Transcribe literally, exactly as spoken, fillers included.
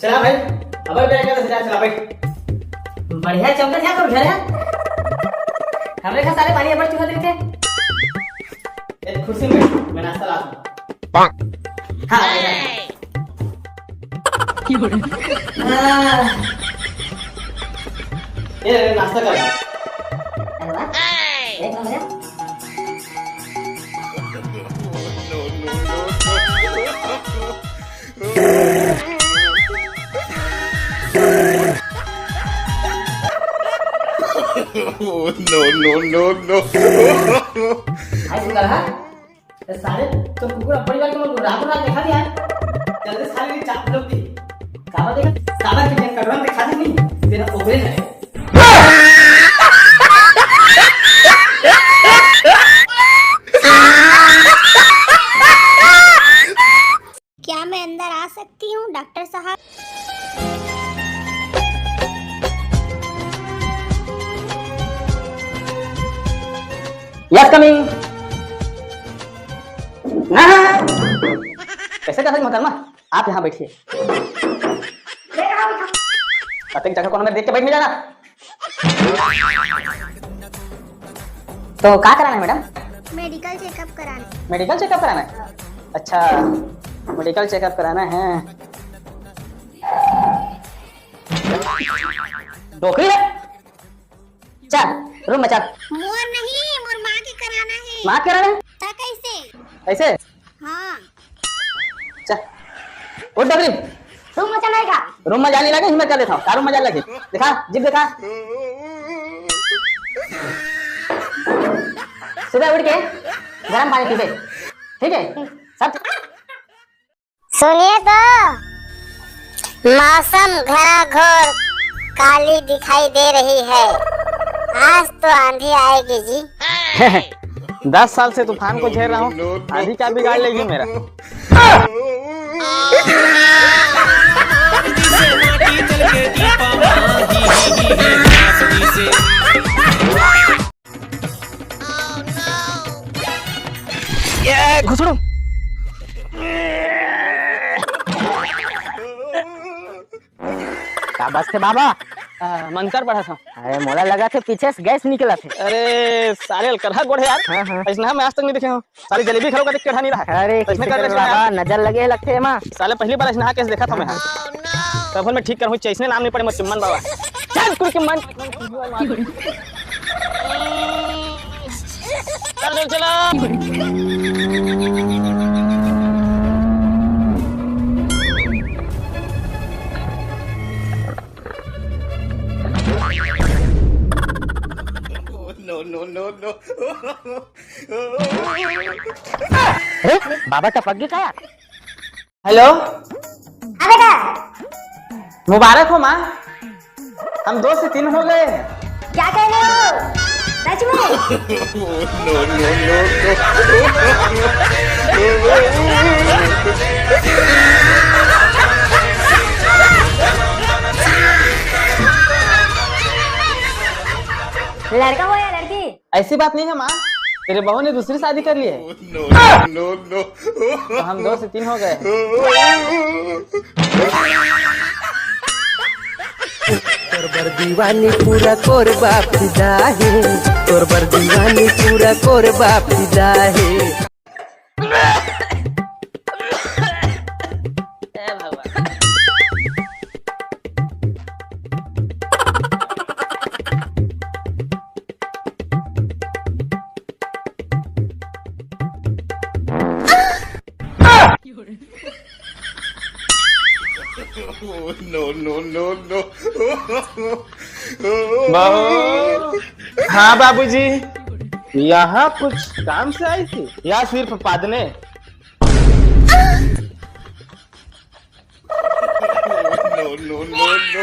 चला भाई, अबर बेरा के दस हजार चला भाई। बढ़िया चमकत हे तोर घर हे। हमरे घर साले पानी अबर चुहा देथे। एक कुर्सी में मैं नाश्ता ला दूं। हाँ, ले जा। हाँ। ये ले, नाश्ता कर। अरे वाह। एक नंबर है। Oh, no, no, no, no। भाई सुंदर, हाँ? ए साले, तो कुकुर अब बड़ी बार के मन को रात रात देखा दिया। जल्दी साले की चाप लोग दी। काबा देख, काबा की जन कटवन देखा दी नहीं। तेरा ओबरे है। क्या मैं अंदर आ सकती हूँ, डॉक्टर साहब? Yes, coming। हाँ। कैसे कर सकती मोहतरमा? आप यहाँ बैठिए। कतई जगह को हमें देख के बैठ नहीं जाना। तो का कराना है मैडम? मेडिकल चेकअप कराना। मेडिकल चेकअप कराना है? अच्छा, मेडिकल चेकअप कराना है। डोकरी है? चल, रूम में चल। मोर नहीं, मोर माँ के कराना है। माँ के कराना है? ता कैसे? कैसे? हाँ। चल, उठ डोकरी। रूम में चल रहेगा। रूम में जाने लगे, हिम्मत कर लेता हूँ। का रूम में जाने लगे? दिखा, जीभ दिखा। सुबह उठ के गरम पानी पीबे, ठीक है? सब सुनिए तो, मौसम घना घोर काली दिखाई दे रही है। आज तो आंधी आएगी जी। दस साल से तूफान को झेल रहा हूँ, आंधी क्या बिगाड़ लेगी मेरा? ये घुसड़ू। का बस थे बाबा? आ, मंतर पढ़त हँव। अरे, मोला लगथे पीछे से गैस निकलथे। अरे साले, अलकरहा गोड़ हे यार। हाँ, हाँ। अइसनहा मैं आज तक नहीं देखे हँव। साले जलेबी घलो कतेक टेढ़ा नहीं रहा। अरे, अइसने कइसे कर रहे बाबा, नजर लगे हे लगथे एमा। साले पहली बार अइसनहा केस देखत हँव मैं। तब मैं ठीक करहूँ, अइसने नाम नहीं पड़े मोर चिम्मन बाबा। चल कुल के मन। चल, चल, चला। No, no, no, no। अरे, बाबा टपक गए का? हेलो। हाँ बेटा। मुबारक हो माँ, हम दो से तीन हो गए हैं। क्या कह रहे हो? सच में? No, no, no, no। लड़का हो या लड़की? ऐसी बात नहीं है माँ, तेरे बहू ने दूसरी शादी कर ली है। No, no, no, no। तो हम दो से तीन हो गए हैं। तोर बर दीवानी पूरा कोरबा फिदा हे, तोर बर दीवानी पूरा कोरबा फिदा हे। ए भगवान। No, no, no, no। बहू। हाँ बाबूजी, यहाँ कुछ काम से आई थी या सिर्फ पादने? No, no, no, no।